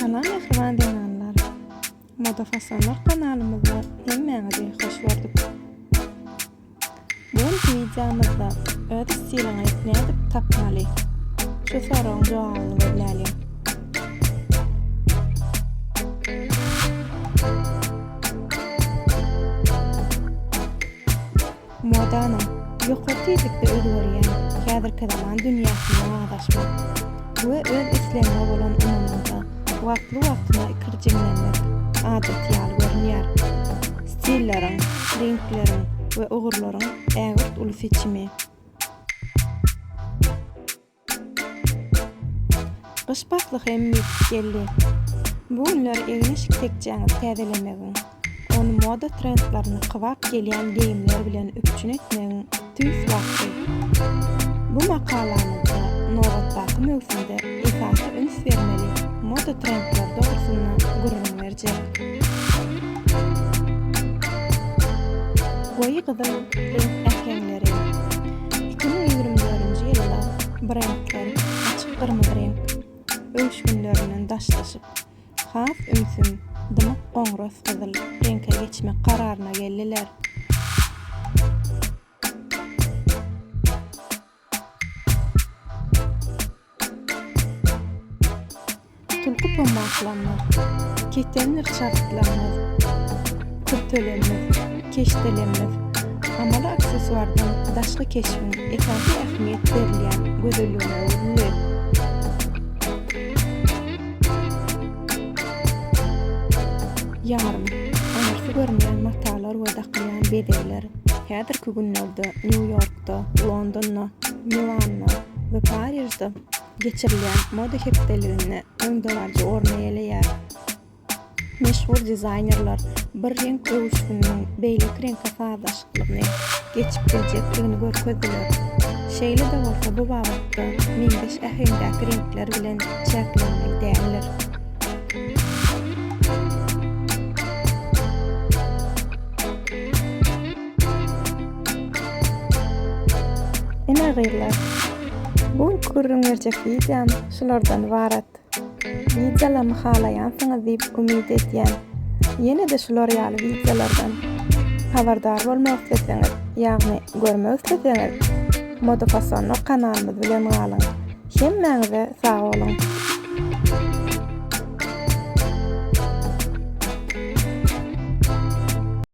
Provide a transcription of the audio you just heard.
Salam mähriban zenanlar! Moda fasonlar kanalymyzda hemmäňizi hoş gördük. Bu günki wideomyzda öz stiliňi nädip tapmaly? Şu soragyň jogabyny gözläliň. Modanyň ýokary tizlikde özgerýän häzirki zaman dünýäsinde azaşmak we öz islegiňe bolan ynamyňda wagtly-wagtyna ikirjiňlenmek adaty ýaly görünýär. Stilleriň, reňkleriň we ugurlaryň ägirt uly seçimi. Gyş pasly hem ýetip geldi. Bu günler egin-eşik tekjäňizi täzelemegiň, ony moda trendlerine kybap gelýän geýimler bilen üpjün etmegiň tüýs wagty. Bu makalamyzda nobatdaky möwsümde esasy üns bermeli moda trendleri dogrusynda gürrüň berjek. Goýy gyzyl reňk äheňleri. 2024-nji ýylda brendler açyk gyrmyzy reňk öwüşginlerinden daşlaşyp, has ümsüm, dymyk goňras gyzyl reňke geçmek kararyna geldiler. Tulky pommaklanmaz, ketendir çartlanmaz, Kürtelenmez, keşdelenmez. Amaly aksessuardan daşky keşbiň esasy ähmiýet berilýän gözelligine öwrüldi. Ýarym, aňyrsy görünýän matalar we dakylýan bezegler häzirki günlerde Nýu-Ýorkda, Londonda, Milanda we Parižde geçirilýän moda hepdeliginde öňdebaryjy orun eýeleýär. Meşhur dizaýnerler bir reňk öwüşgininiň beýleki reňke sazlaşyklygyny geçip biljekdigini görkezdiler. Şeýle-de bolsa bu babatda meňzeş äheňdäki reňkler bilen çäklenmeli däldir. Ine gyzlar, bu günki gürrüň berjek wideom şulardan ybarat. Wideolarymy halaýansyňyz diýip umyt edýän. Ýene-de şular ýaly wideolardan habardar bolmak isleseňiz, ýagny görmek isleseňiz, Modafasonlar kanalymyz bilen galyň. Hemmäňize sag boluň!